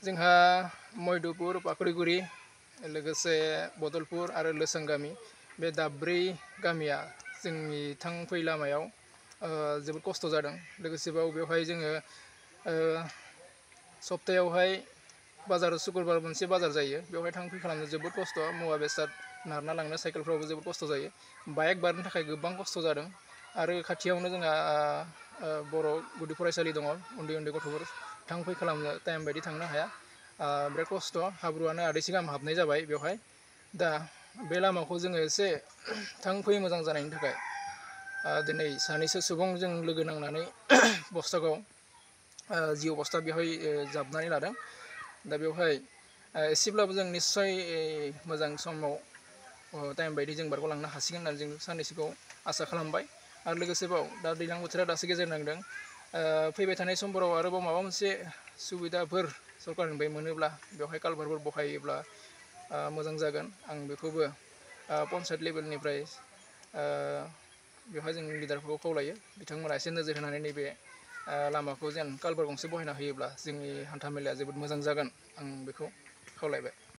जोंहा मैदुपुर पाकड़ीगुरी लोगोसे बदलपुर आरो लोसों गामि बे दाब्रै गामिया जोंनि थांफै लामायाव जोबोद खस्थ' जादों। लोगोसेबाव बेवहाय जोङो सप्तायावहाय बाजार शुक्रबार मोनसे बाजार जायो बेवहाय थांफै खालामनो जोबोद खस्थ' मुवा बेसाद नारना लांनो साइकेलफ्रावबो जोबोद खस्थ' जायो बाइक बारनो थाखाय गोबां खस्थ' जादों आरो खाथियावनो जोंहा बर' गुदि फरायसालि दङ उन्दै उन्दै गथ'फोर थांफै खालामनो टाइम बायदि थांनो हाया बिराद खस्थ' हाब्रुआनो आदैसे गाहाम हाबनाय जाबाय बेवहाय दा बे लामाखौ जोङो एसे थांफै मोजां जानायनि थाखाय दिनै सानैसो सुबुं जों लोगो नांनानै बस्थाखौ जिअ बस्था बेवहाय जाबनानै लादों दा बेवहाय एसेब्लाबो जों निस्सय मोजां समाव टाइम बायदि जों बारग'लांनो हासिगोन होननानै जों साननैसोखौ आसा खालामबाय आरो लोगोसेबाव दा दैज्लां बोथोरा दासो गेजेर नांदों फैबाय थानाय समफोराव आरोबाव माबा मोनसे सुबिदाफोर सरकारनिफ्राय मोनोब्ला बेवहाय कालभारफोर बहायोब्ला मोजां जागोन आं बेखौबो पन्सायत लेभेलनिफ्राय बेवहाय जों लिडारफोरखौ खावलायो बिथांमोना एसे नोजोर होनानै नैबे लामाखौ जेन कालभार गंसे बहायना होयोब्ला जोंनि हान्था मेलाया जोबोद मोजां जागोन आं बेखौ खावलायबाय।